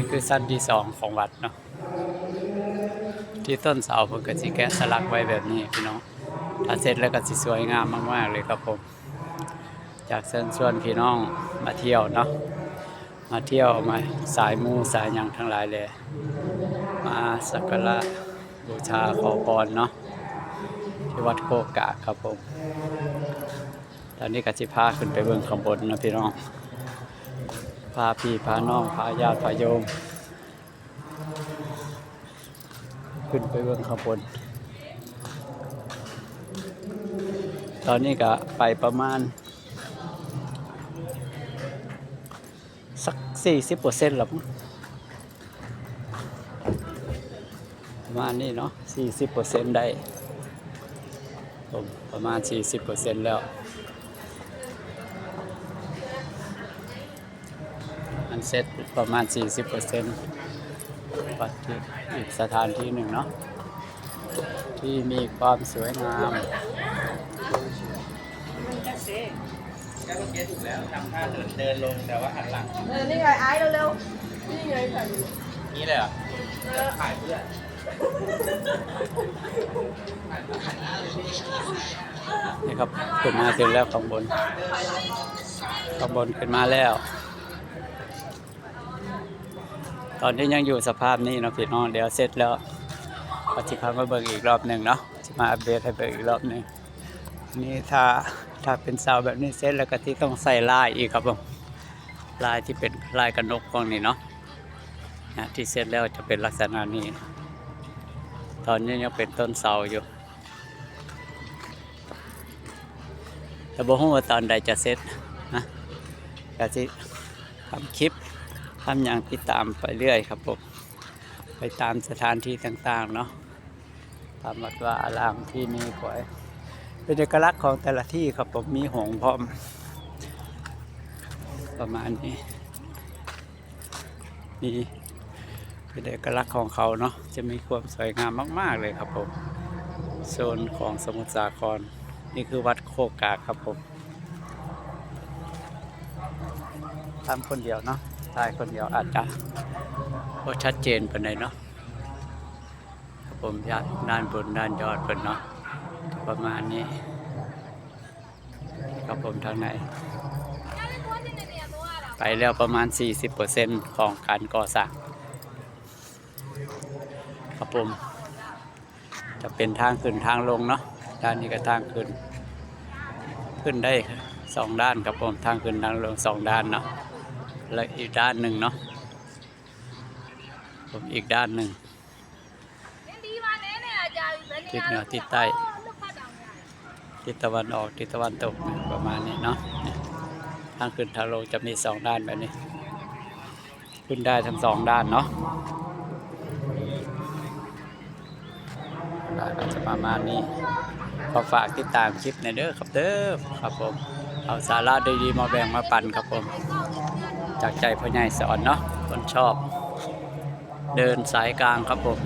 ນີ້ຄືຊັ້ນທີສອງຂອງວັດເນາະ ທີ່ຕົ້ນເສົາເພິ່ນກໍຊິແກະສະຫຼັກໄວ້ແບບນີ້ພີ່ນ້ອງ. ຖ້າເສັດແລ້ວກໍຊິສວຍງາມມາກໆເລີຍຄັບຜົມ. ຢາກເຊີນຊວນພີ່ນ້ອງມາທ່ຽວເນາະ ມາທ່ຽວ ມາສາຍໝູ່ສາຍຫຍັງທັງຫຼາຍແຫຼະ ມາສັກກາລະບູຊາຂໍພອນເນາະ ທີ່ວັດໂຄກກາກຄັບຜົມ. ຕອນນີ້ກໍຊິພາຂຶ້ນໄປເບິ່ງຂ້າງບົນເນາະພີ່ນ້ອງ ພາພີ່ພານ້ອງ ພາຍາດພາໂຍມ ຂຶ້ນໄປເບິ່ງຂ້າງບົນ. ຕອນນີ້ກໍໄປປະມານສັກສີ່ສິບເປີເຊັນລະ ປະມານນີ້ເນາະ ສີ່ສິບເປີເຊັນໄດ້ ປະມານສີ່ສິບເປີເຊັນແລ້ວ. ອັນເສັດປະມານສີ່ສິບເປີເຊັນ ວັດທີ່ ອີກສະຖານທີ່ໜຶ່ງເນາະ ທີ່ມີຄວາມສວຍງາມ. ກໍເມື່ອກີ້ຖືກແລ້ວ ທຳທ່າເດີນ ເດີນລົງ ແຕ່ວ່າຫັນຫຼັງ. ເອີ ນີ້ໄງ ອ້າຍ ເລັວໆ ນີ້ໄງ ຖ່າຍຢູ່ ນີ້ເລີຍເຫລອ? ເອີ ຖ່າຍເພື່ອ ນີ້ຄັບ ຂຶ້ນມາເຖິງແລ້ວຂ້າງບົນ ຂ້າງບົນຂຶ້ນມາແລ້ວ. ຕອນນີ້ຍັງຢູ່ສະພາບນີ້ເນາະພີ່ນ້ອງ ດຽວເສັດແລ້ວກໍຊິພາມາເບິ່ງອີກລອບໜຶ່ງເນາະ ຊິມາອັບເດດໃຫ້ເບິ່ງອີກລອບໜຶ່ງ. ນີ້ຖ້າ ຖ້າເປັນເສົາແບບນີ້ເສັດແລ້ວກໍຊິຕ້ອງໃສ່ລາຍອີກຄັບຜົມ ລາຍທີ່ເປັນລາຍກະນົກພວກນີ້ເນາະ ນະ ທີ່ເສັດແລ້ວຈະເປັນລັກສະນະນີ້. ຕອນນີ້ຍັງເປັນຕົ້ນເສົາຢູ່ ແຕ່ບໍ່ຮູ້ວ່າຕອນໃດຈະເສັດນະ ກະຊິທຳຄລິບ ທຳຫຍັງຕິດຕາມໄປເລື້ອຍຄັບຜົມ ໄປຕາມສະຖານທີ່ຕ່າງໆເນາະ ຕາມວັດວາອາຣາມທີ່ມີໄວ້ ເປັນເອກະລັກຂອງແຕ່ລະທີ່ຄັບຜົມ. ມີຫົງພ້ອມ ປະມານນີ້ ນີ້ເປັນເອກະລັກຂອງເຂົາເນາະ ຈະມີຄວາມສວຍງາມມາກໆເລີຍຄັບຜົມ ໂຊນຂອງສະໝຸດສາຄອນ. ນີ້ຄືວັດໂຄກກາກຄັບຜົມ ທຳຄົນດຽວເນາະ ຖ່າຍຄົນດຽວອາດຈະບໍ່ຊັດເຈນປານໃດເນາະຄັບຜົມ. ດ້ານບົນດ້ານຍອດເພິ່ນເນາະ ປະມານນີ້ ຄັບຜົມ. ທາງໃນໄປແລ້ວປະມານສີ່ສິບເປີເຊັນຂອງການກໍ່ສ້າງຄັບຜົມ. ຈະເປັນທາງຂຶ້ນທາງລົງເນາະ ດ້ານນີ້ກໍທາງຂຶ້ນ ຂຶ້ນໄດ້ສອງດ້ານຄັບຜົມ ທາງຂຶ້ນທາງລົງສອງດ້ານເນາະ ແລະ ອີກດ້ານໜຶ່ງເນາະ ອີກດ້ານໜຶ່ງ ທິດເໜືອ ທິດໃຕ້ ທິດຕາເວັນອອກ ທິດຕາເວັນຕົກ ປະມານນີ້ເນາະ. ທາງຂຶ້ນທາງລົງຈະມີສອງດ້ານແບບນີ້ ຂຶ້ນໄດ້ທັງສອງດ້ານເນາະ. ກໍຈະປະມານນີ້ ກໍຝາກຕິດຕາມຄລິບແດ່ເດີຄັບເດີ ຄັບຜົມ. ເອົາສາລະດີໆມາແບ່ງມາປັນຄັບຜົມ ຈາກໃຈພໍ່ໃຫຍ່ສອນເນາະ ຄົນຊອບ ເດີນສາຍກາງຄັບຜົມ.